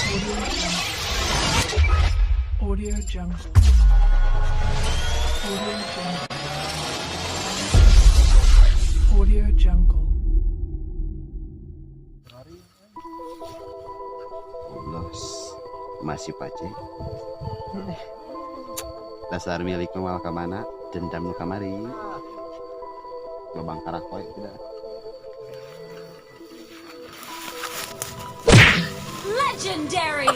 Audio Jungle. Audio Jungle. Audio Jungle. Los masih pace. Dasar milik nu moal ka mana, dendam nu kamari. Lobang karak poe tidak. Legendary!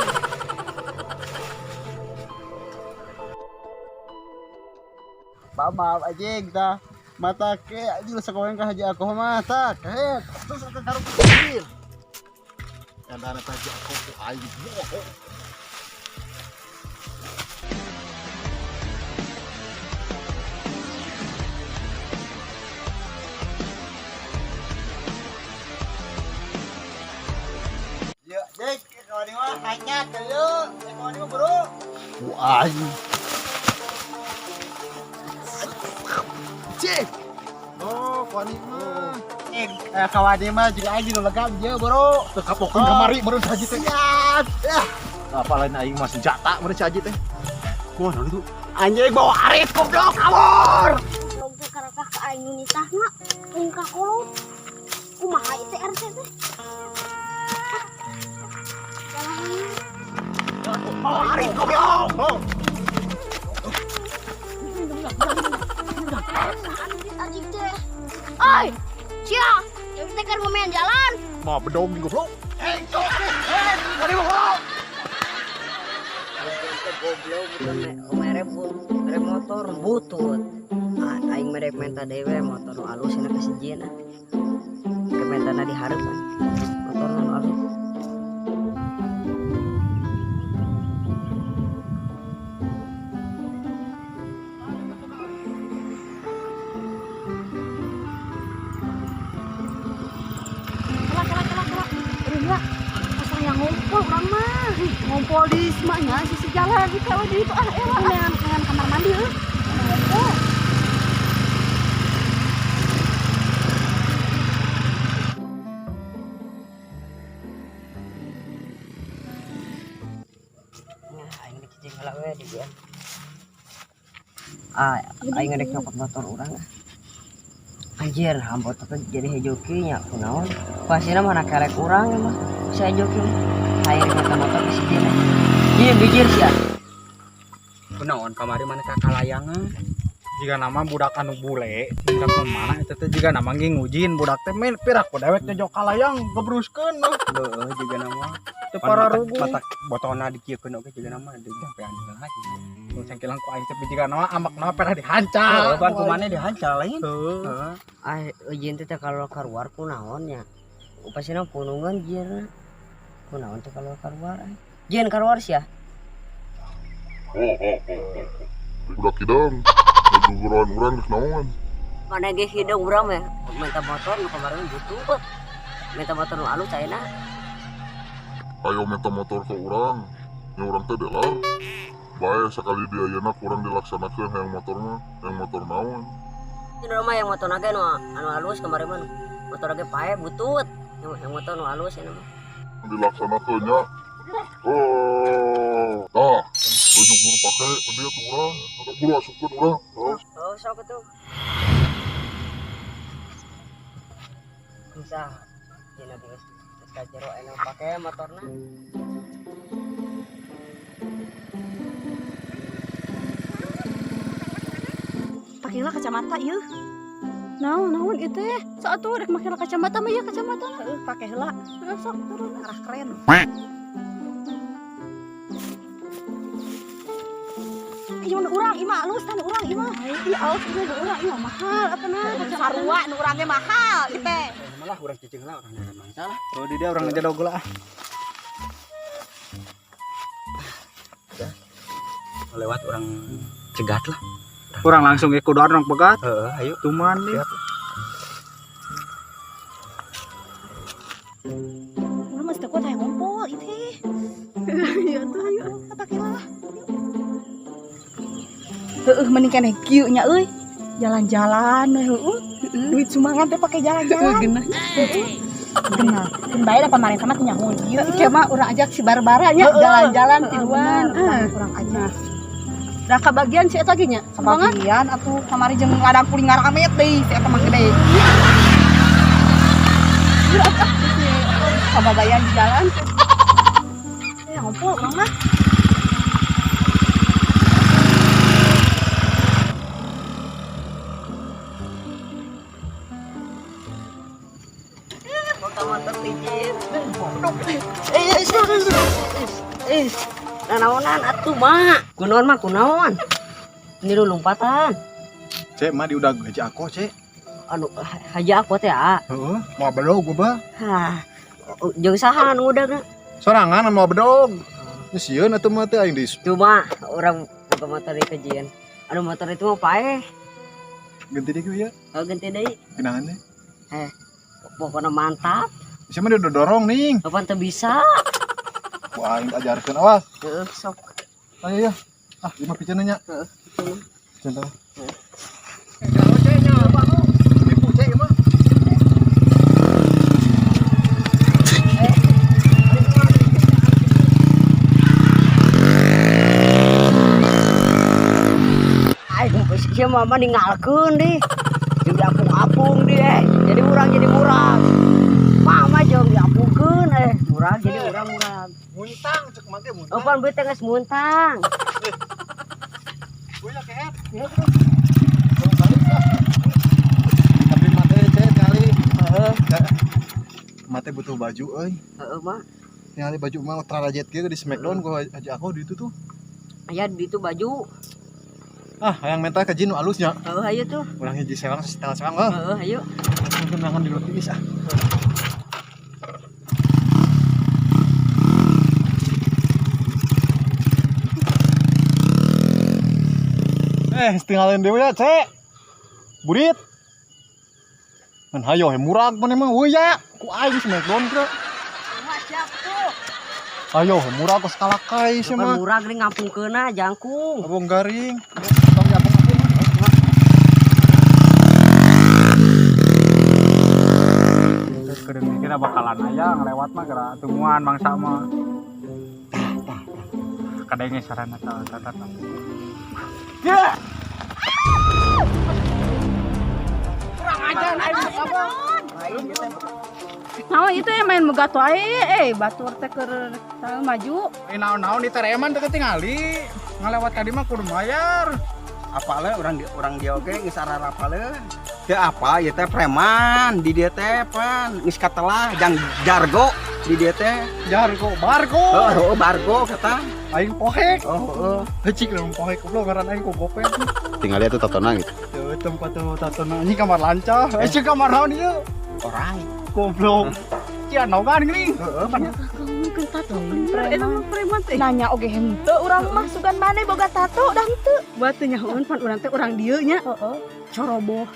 Maaf anjing tah. Mata ke anjing sekolah ka haji aku mah tah. Kehet. Terus akan karep anjir. Edan eta haji aku ku aing. Ya, Jek, kawan mah hanya teu. Kawan mah bro. Ku aing. Cek. Oh, kawani mah. Eh, kawani mah juga aing nu lega dia, bro. Teu kapokeun kamari meureun haji teh. Siap. Ya. Apa lain aing mah senjata meureun si haji teh. Wah, naon itu? Anjing bawa arit goblok kabur. Goblok teh karakah ka aing nu nitahna lain ka kolot. Kumaha ieu teh RT teh? Bawa arit goblok. Oh. Anjing teh. Oi, sia, yang teh keur main jalan. Mah bedong di goblok. Eh, cok. Eh, kawani mah goblok. Goblok mere mere motor butut. Ah, aing mere menta dewe motor nu alus cenah kasijieuna. Ke mentana dihareupan. Motor nu alus. Kela kela kela kela. Aduh, pasar yang ngumpul urang mah. Ngumpul di semaknya sisi jalan di kalau di itu ah elah dengan kamar mandi euy. Ngumpul. Nah, aing rek cicing heula we di dieu. Ah, aing rek nyokot motor urang ah. Anjir, hambot teh jadi hejoki nya kunaon? Pasina mana kelek urang ya mah. Bisa hejoki mah. Aing rek minta motor ke si Jin. Jin, bijir sia. Kunaon kamari mana ka kalayangan? Jika nama budak anu bule, budak nu mana eta teh jiga nama ge ngujin budak teh main pirak ku dewek nyojok kalayang gebruskeun mah. Heeh, jiga nama. Teu pararugu. Mata botolna dikiekeun oge jiga nama dijampean heula. Nu cangkilang ku aing teh jiga nama amak nama pernah dihancal. Heeh, ban kumane dihancal lain. Heeh. Heeh. Ah, eujeun teh kalau keluar kunaon nya. Pasina punungan jieuna. Kunaon teh kalau keluar? Jieun keluar sia. Budak hidung, guguran urang geus naon? Mana ge hidung urang mah minta motor nu kemarin butuh. Minta motor nu alus ayeuna. Ayo minta motor ke urang, nya urang teh delar. Bae sakali di ayeuna kurang dilaksanakeun hayang motor mah, hayang motor naon? Ini mah yang motor naga nu anu alus kemarin mah. Motor ge pae butut. Yang motor nu alus cenah mah. Dilaksanakeun nya. Oh, tah, baju buru pake, dia tuh urang, buru asupkeun urang. Oh. Oh, sok atuh. Bisa. Dina geus geus ka jero enak pake motorna. Pakailah kacamata ieu. Naon naon ieu teh? Sok atuh rek make kacamata mah ieu kacamata. Heeh, pake heula. Heeh, sok turun arah keren. Ieu nu urang ieu mah alus tah nu urang ieu mah. Ih, alus ieu nu urang ieu mah mahal atuh nah. Sarua nu urang ge mahal ieu teh. Malah urang cicing lah urang nyari mangsa lah. Oh, di dia urang ngejadog lah. Lewat urang cegat lah. Urang langsung ke kudu urang pegat. Heeh, ayo. Tuman nih. Urang masih teu kuat hayang ngumpul ieu teh. Iya tuh ayo pake lah. Heeh, mending keneh kieu nya euy. Jalan-jalan we heueuh. Duit sumbangan teh pake jalan-jalan. Heeh. Benar. Keun bae da pamarentah mah teu nyaho ieu. Ieu mah urang ajak si Barbara nya jalan-jalan tiluan. Urang ajak. Da kabagian si eta ge nya. Kabagian atuh kamari jeung ladang kuring ngaramet deui si eta mah gede. Kababayan di jalan. Ngumpul urang mah. Nanaonan atuh mak. Kunaon mak kunaon. Niru lompatan. Cek mah di udah gaji aku, Cek. Anu haji aku teh, ah. Heeh, mau bedog gua, bah. Hah. Jeung saha anu udagna? Sorangan mau bedog. Ini sieun atuh mah teh aing di Cuma orang buka motor di kajian. Anu motor itu mah paeh. Ganti deui ya. Oh, ganti deui. Genahan deh. Pokoknya mantap. Siapa dia udah dorong nih. Kapan teu bisa? Wah, aing ajarkeun awas. Heeh, sok. Ayo ya. Ah, lima piceun nya. Heeh. Contoh. Heeh. Aing sia mah ninggalkeun deh. Jeung diapung-apung deh. Jadi urang jadi murag. Mama jeung diapungkeun murag jadi urang murag. Muntang cek mah teh muntang. Oh, pan beuteung geus muntang. Gua ya kehet. Tapi mate cek kali. Heeh. Mate butuh baju euy. Heeh mah. Ningali baju mah trarajet kieu di Smackdown gua haji aku di itu tuh. Aya di itu baju. Ah, hayang menta ke jin nu alusnya. Heeh, ayo tuh. Urang hiji sewang setel sewang heuh. Heeh, ayo. Tenangan di luar tiis ah. Tinggalin dewe ya, Cek. Burit. Man hayo he murag maneh mah euy ya. Ku aing Smackdown kira. Siap tuh. Ayo he murag kos kalakai sia mah. Murag nih ngampungkeunna jangkung. Abong garing. Tong diapung-apung. Terus kira bakalan aya ngelewat mah geura tumuan mangsa mah. Kadenge sarana ta ta ta. Ya. Kurang ajar aing apa? Naon itu yang main megat wae batur teh keur maju. Naon-naon di tereman teh ketingali. Ngalewat ka dieu mah kudu mayar. Apale urang dia oge geus ararapale. Teu apa ieu teh preman di dieu teh pan geus katelah jang jargo di dieu teh. Jargo bargo. Heeh, bargo kata. Aing pohek. Oh, heeh. Heucik lamun pohek goblok ngaran aing ku gope. Tinggal lihat tuh tatona gitu. Tuh tempat tuh tatona anjing kamar lancar. Eh kamar naon ieu? Orang. Goblok. Cia nogan geuning. Heeh, pan. Mungkin tato preman teh. Nanya oge henteu urang mah sugan maneh boga tato dah henteu. Buat teu nyahoeun pan urang teh urang dieu nya. Heeh. Coroboh.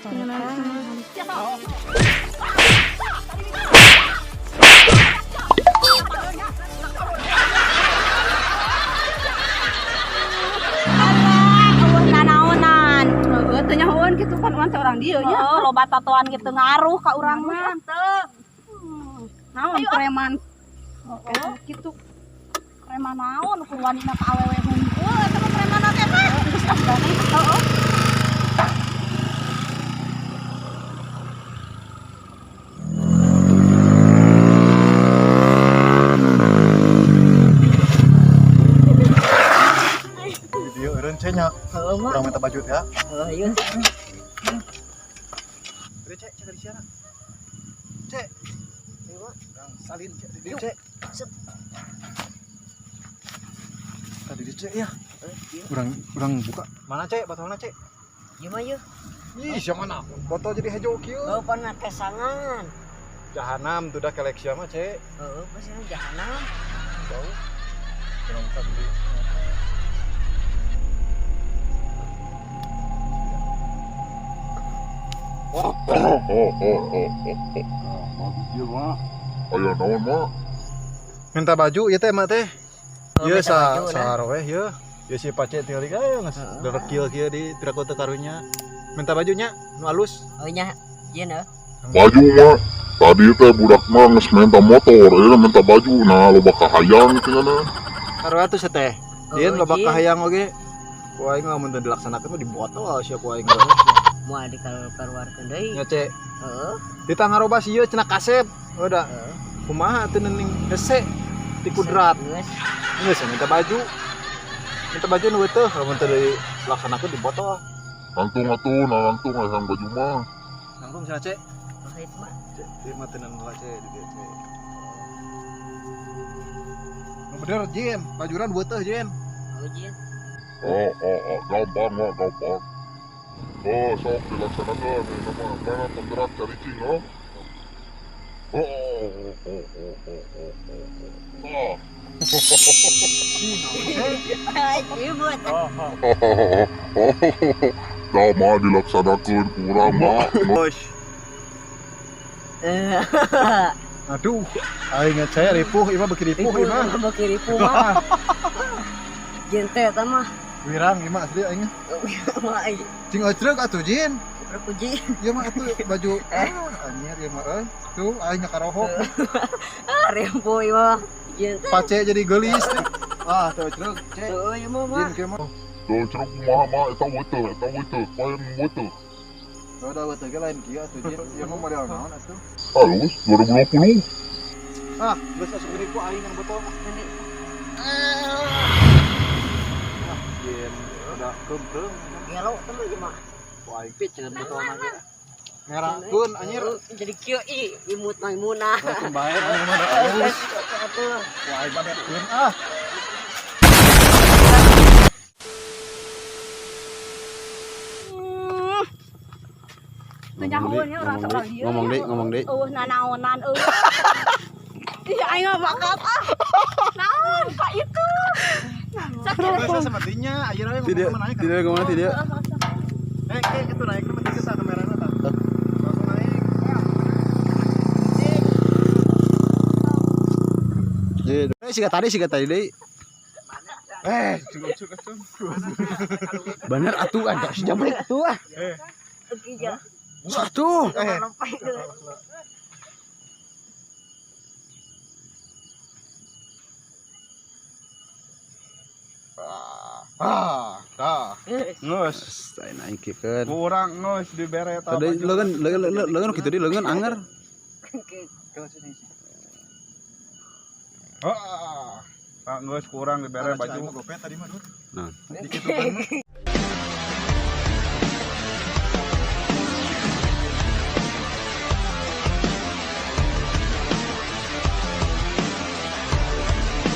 Eueuh nanaonan. Heeh, teu nyahoeun kitu pan urang teh urang dieu nya. Heeh, loba tatoan kitu ngaruh ka urang mah. Naon preman. Heeh, Kitu. preman naon ukur wanina ka awewe hungkul eta mah preman teh mah. Geus ah heeh. Dieu eureun ce nya. Heeh mah. Urang minta baju ya. Heeh, ayo. Udah cek, cek di siana. Cek. Urang salin cek di dieu cek. Tadi di cek ya. Urang buka. Mana cek botolna cek? Ieu mah yeuh. Ih, sia mana? Botol jadi hejo kieu. Oh, pan kesangan. Jahanam tuh dah kelek sia mah cek. Heeh, pasti jahanam. Jauh. Urang buka dulu. Aya naon mak? Minta baju ieu teh emak teh. Oh, Ieu minta sa baju, nah. saroeh ieu. Ieu si pace tinggal ka geus derekil kieu di tiraku teu karunya. Minta bajunya nu alus. Oh nya, ieu neuh. Baju mak. Tadi teh budak mah geus minta motor, ayeuna minta baju. Nah, loba kahayang cenah. Sarua atuh teh. Jin loba kahayang oge. Ku aing mah mun teu dilaksanakeun mah dibotol sia ku aing. Moal dikaluarkeun deui. Nya ce. Heeh. Ditangaroba sieun cenah kasep. Udah. Kumaha atuh nening hese ti kudrat. Geus minta baju. Minta baju nu teu lamun teu dilaksanakeun dibotol. Langtung atuh, nah langtung hayang baju mah. Langtung cenah ce. Heeh mah. Ieu mah teu heula ce di dieu ce. Nu bener Jin, bajuran beuteung Jin. Oh Jin. Oh, gampang mah, gampang. Oh, sok dilaksanakan ini mah. Mana penggerak caricing, oh? Oh. Ah. Dah mah dilaksanakan kurang mah. Bos. Aduh, aing saya ripuh, ieu mah beuki ripuh ieu mah. Beuki ripuh mah. Jin teh eta mah. Wirang ieu mah asli aing. Mah aing. Cing ocreg atuh Jin. Ocreg ku Jin. Ieu mah atuh baju anjir ieu mah euy. Tuh aing ngakarohok. Ah ripuh ieu mah. Jin teh. Pace jadi geulis. Ah teu ocreg ce. Heueuh ieu mah. Jin kieu mah. Teu ocreg kumaha mah eta weuteung, eta weuteung, paen weuteung. Udah weuteung ge lain kieu atuh Jin. Ieu mah model naon atuh? Halus 2020. Ah, geus asup ripuh aing yang botol. Ah, Jin, udah kempreng. Gelo teh ieu mah. Wah, aing piceun botol mah ge. Ngerakeun anjir. Jadi kieu ih, imut mah imunah. Keun bae aing mah halus. Wah, aing mah beutkeun ah. Teu nyahoeun nya urang sok urang dieu. Ngomong deui. Eueuh nanaonan eueuh. Ih aing mah bakat ah. Naon ka itu. Sakit. Geus samatinya ayeuna we ngomong naik. Tidak ngomong tidak. Eh, itu naik nu penting tah kamerana tah. Langsung naik. Eh, siga tadi deui. Eh, Bener atuh ada si jamrek atuh ah. Satu. Ah, dah. Geus. Naik keun. Kurang geus dibere eta. Tadi leungeun kitu di leungeun anger. Ah, geus kurang dibere baju. Tadi mah, Dur. Nah. Dikitukeun mah.